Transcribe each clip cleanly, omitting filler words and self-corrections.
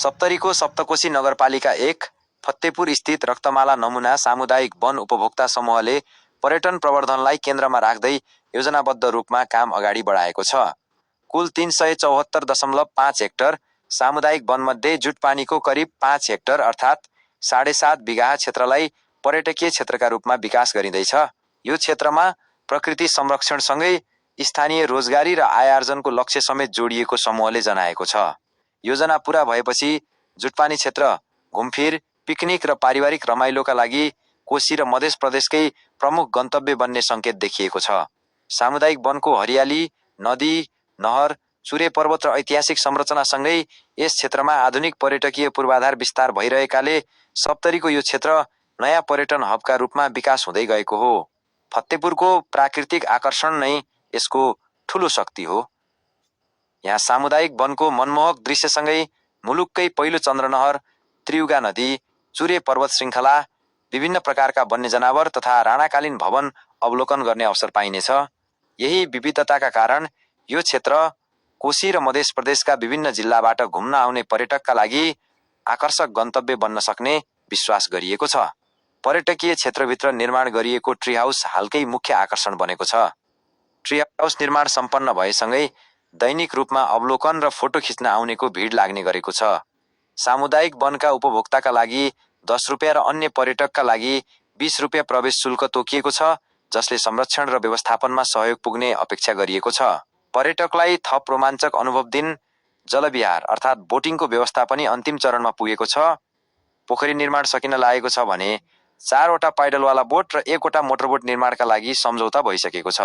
सप्तरीको सप्तकोशी नगरपालिका 1 फत्तेपुर स्थित रक्तमाला नमुना सामुदायिक वन उपभोक्ता समूहले पर्यटन प्रवर्धनलाई केन्द्रमा राख्दै योजनाबद्ध रूपमा काम अगाडि बढाएको छ। कुल 374.5 हेक्टर सामुदायिक वनमध्ये जुटपानीको करिब 5 हेक्टर अर्थात् 7.5 बिघा क्षेत्रलाई पर्यटकीय क्षेत्रका रूपमा विकास गरिँदैछ। यो क्षेत्रमा प्रकृति संरक्षणसँगै स्थानीय रोजगारी र आय आर्जनको लक्ष्य समेत जोडिएको समूहले जनाएको छ। योजना पूरा भएपछि जुटपानी क्षेत्र घुमफिर, पिकनिक र पारिवारिक रमाइलोका लागि कोशी र मध्य प्रदेशकै प्रमुख गन्तव्य बन्ने सङ्केत देखिएको छ। सामुदायिक वनको हरियाली, नदी, नहर, चुरे पर्वत र ऐतिहासिक संरचनासँगै यस क्षेत्रमा आधुनिक पर्यटकीय पूर्वाधार विस्तार भइरहेकाले सप्तरीको यो क्षेत्र नयाँ पर्यटन हबका रूपमा विकास हुँदै गएको हो। फत्तेपुरको प्राकृतिक आकर्षण नै यसको ठूलो शक्ति हो। यहाँ सामुदायिक वनको मनमोहक दृश्यसँगै मुलुककै पहिलो चन्द्रनहर, त्रियुगा नदी, चुरे पर्वत श्रृङ्खला, विभिन्न प्रकारका वन्य जनावर तथा राणाकालीन भवन अवलोकन गर्ने अवसर पाइनेछ। यही विविधताका कारण यो क्षेत्र कोशी र मध्य प्रदेशका विभिन्न जिल्लाबाट घुम्न आउने पर्यटकका लागि आकर्षक गन्तव्य बन्न सक्ने विश्वास गरिएको छ। पर्यटकीय क्षेत्रभित्र निर्माण गरिएको ट्री हाउस हालकै मुख्य आकर्षण बनेको छ। ट्री हाउस निर्माण सम्पन्न भएसँगै दैनिक रूपमा अवलोकन र फोटो खिच्न आउनेको भिड लाग्ने गरेको छ। सामुदायिक वनका उपभोक्ताका लागि 10 रुपियाँ र अन्य पर्यटकका लागि 20 रुपियाँ प्रवेश शुल्क तोकिएको छ, जसले संरक्षण र व्यवस्थापनमा सहयोग पुग्ने अपेक्षा गरिएको छ। पर्यटकलाई थप रोमाञ्चक अनुभव दिन जलविहार अर्थात् बोटिङको व्यवस्था पनि अन्तिम चरणमा पुगेको छ। पोखरी निर्माण सकिन लागेको छ भने 4वटा पाइडलवाला बोट र 1वटा मोटरबोट निर्माणका लागि सम्झौता भइसकेको छ।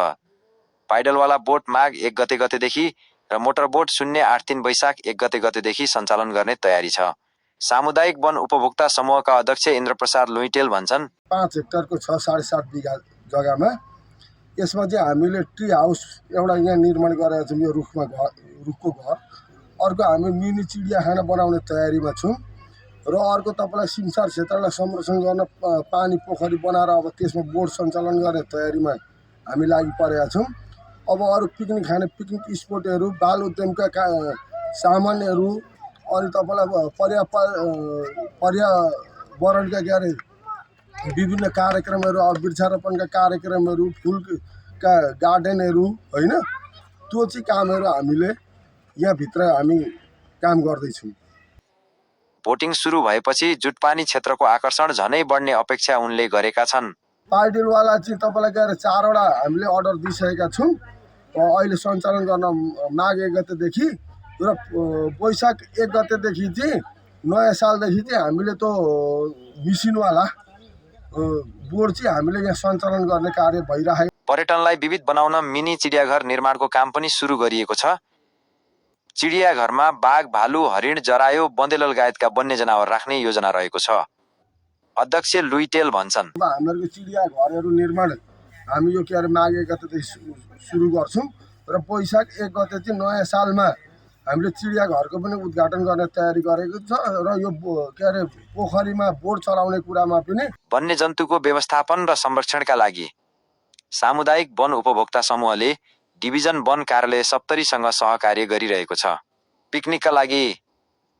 पाइडलवाला बोट माघ 1 गतेदेखि र मोटरबोट 083 वैशाख 1 गतेदेखि सञ्चालन गर्ने तयारी छ। सामुदायिक वन उपभोक्ता समूहका अध्यक्ष इन्द्रप्रसाद लुइटेल भन्छन्, 5 हेक्टरको 6.5 बिघा जग्गामा यसमा चाहिँ हामीले ट्री हाउस एउटा यहाँ निर्माण गरेका छौँ, यो रुखको घर। अर्को हामी मिनी चिडियाखाना बनाउने तयारीमा छौँ र अर्को तपाईँलाई सिमसार क्षेत्रलाई संरक्षण गर्न पानी पोखरी बनाएर अब त्यसमा बोट सञ्चालन गर्ने तयारीमा हामी लागि परेका छौँ। अब अरू पिकनिक खाने पिकनिक स्पोटहरू, बाल उद्यमका सामानहरू, अनि तपाईँलाई पर्यावरणका के अरे विभिन्न कार्यक्रमहरू, अब वृक्षारोपणका कार्यक्रमहरू, फुलका गार्डनहरू, होइन, त्यो चाहिँ कामहरू हामीले यहाँभित्र हामी काम गर्दैछौँ। बोटिङ सुरु भएपछि जुटपानी क्षेत्रको आकर्षण झनै बढ्ने अपेक्षा उनले गरेका छन्। पाइडलवाला चाहिँ तपाईँलाई के अरे 4वटा हामीले अर्डर दिइसकेका छौँ। अहिले सञ्चालन गर्न माघ 1 गतेदेखि र वैशाख 1 गतेदेखि चाहिँ नयाँ सालदेखि चाहिँ हामीले त्यो मिसिनवाला बोर्ड चाहिँ हामीले यहाँ सञ्चालन गर्ने कार्य भइरहेको। पर्यटनलाई विविध बनाउन मिनी चिडियाघर निर्माणको काम पनि सुरु गरिएको छ। चिडियाघरमा बाघ, भालु, हरिण, जरायो, बँदेल लगायतका वन्य जनावर राख्ने योजना रहेको छ। अध्यक्ष लुइटेल भन्छन्, हामीहरूको चिडियाघरहरू निर्माण हामी यो के अरे माघ 1 गतेदेखि सुरु गर्छौँ र वैशाख 1 गते चाहिँ नयाँ सालमा हामीले चिडियाघरको पनि उद्घाटन गर्ने तयारी गरेको छ र यो के अरे पोखरीमा बोट चलाउने कुरामा पनि। वन्यजन्तुको व्यवस्थापन र संरक्षणका लागि सामुदायिक वन उपभोक्ता समूहले डिभिजन वन कार्यालय सप्तरीसँग सहकार्य गरिरहेको छ। पिकनिकका लागि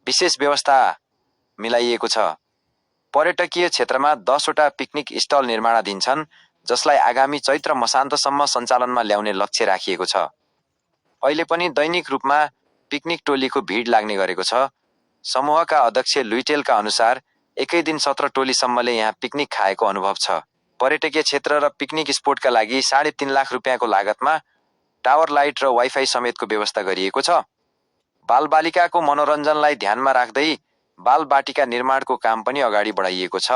विशेष व्यवस्था मिलाइएको छ। पर्यटकीय क्षेत्रमा 10वटा पिकनिक स्टल निर्माणाधीन छन्, जसलाई आगामी चैत्र मसान्तसम्म सञ्चालनमा ल्याउने लक्ष्य राखिएको छ। अहिले पनि दैनिक रूपमा पिकनिक टोलीको भिड लाग्ने गरेको छ। समूहका अध्यक्ष लुइटेलका अनुसार एकै दिन 17 टोलीसम्मले यहाँ पिकनिक खाएको अनुभव छ। पर्यटकीय क्षेत्र र पिकनिक स्पोटका लागि 3.5 लाख रुपियाँको लागतमा टावर लाइट र वाइफाई समेतको व्यवस्था गरिएको छ। बालबालिकाको मनोरञ्जनलाई ध्यानमा राख्दै बालबाटिका निर्माणको काम पनि अगाडि बढाइएको छ।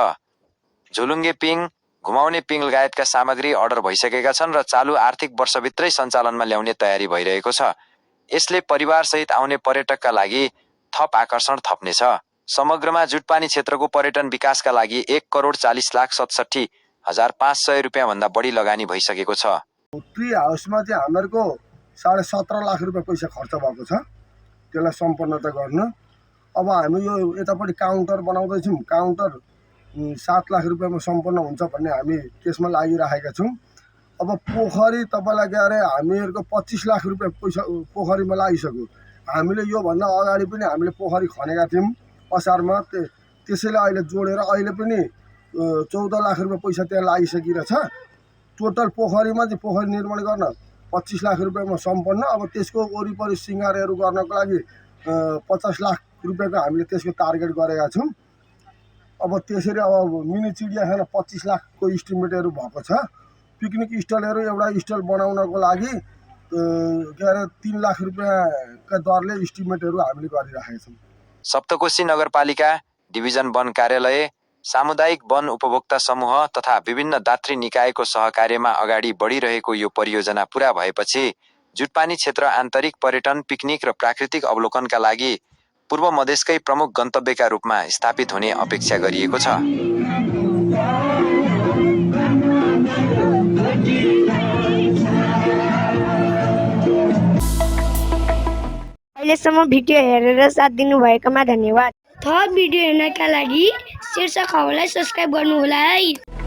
झुलुङ्गे पिङ, घुमाउने पिङ लगायतका सामग्री अर्डर भइसकेका छन् र चालु आर्थिक वर्षभित्रै सञ्चालनमा ल्याउने तयारी भइरहेको छ। यसले परिवारसहित आउने पर्यटकका लागि थप आकर्षण थप्नेछ। समग्रमा जुटपानी क्षेत्रको पर्यटन विकासका लागि 1,40,67,500 रुपियाँ भन्दा बढी लगानी भइसकेको छ। ट्री हाउसमा चाहिँ हामीहरूको 17.5 लाख रुपियाँ पैसा खर्च भएको छ त्यसलाई सम्पन्नता गर्न। अब हामी यो यतापट्टि काउन्टर बनाउँदैछौँ। काउन्टर 7 लाख रुपियाँमा सम्पन्न हुन्छ भन्ने हामी त्यसमा लागिरहेका छौँ। अब पोखरी तपाईँलाई के अरे हामीहरूको 25 लाख रुपियाँ पैसा पोखरीमा लागिसक्यो। हामीले योभन्दा अगाडि पनि हामीले पोखरी खनेका थियौँ। असारमा त्यसैले अहिले जोडेर अहिले पनि 14 लाख रुपियाँ पैसा त्यहाँ लागिसकिरहेछ। टोटल पोखरीमा चाहिँ पोखरी निर्माण गर्न 25 लाख रुपियाँमा सम्पन्न। अब त्यसको वरिपरि सिँगारहरू गर्नको लागि 50 लाख रुपियाँको हामीले त्यसको टार्गेट गरेका छौँ। अब त्यसरी अब मिनी चिडियाखाना 25 लाखको इस्टिमेटहरू भएको छ। पिकनिक स्टलहरू एउटा स्टल बनाउनको लागि के अरे 3 लाख रुपियाँका दरले इस्टिमेटहरू हामीले गरिराखेका छौँ। सप्तकोशी नगरपालिका डिभिजन वन कार्यालय, सामुदायिक वन उपभोक्ता समूह तथा विभिन्न दात्री निकायको सहकार्यमा अगाडि बढिरहेको यो परियोजना पूरा भएपछि जुटपानी क्षेत्र आन्तरिक पर्यटन, पिकनिक र प्राकृतिक अवलोकनका लागि पूर्व मधेसकै प्रमुख गन्तव्यका रूपमा स्थापित हुने अपेक्षा गरिएको छ। अहिलेसम्म भिडियो हेरेर साथ दिनुभएकोमा धन्यवाद। थप भिडियो हेर्नका लागि शीर्षक खबरलाई सब्स्क्राइब गर्नुहोला है।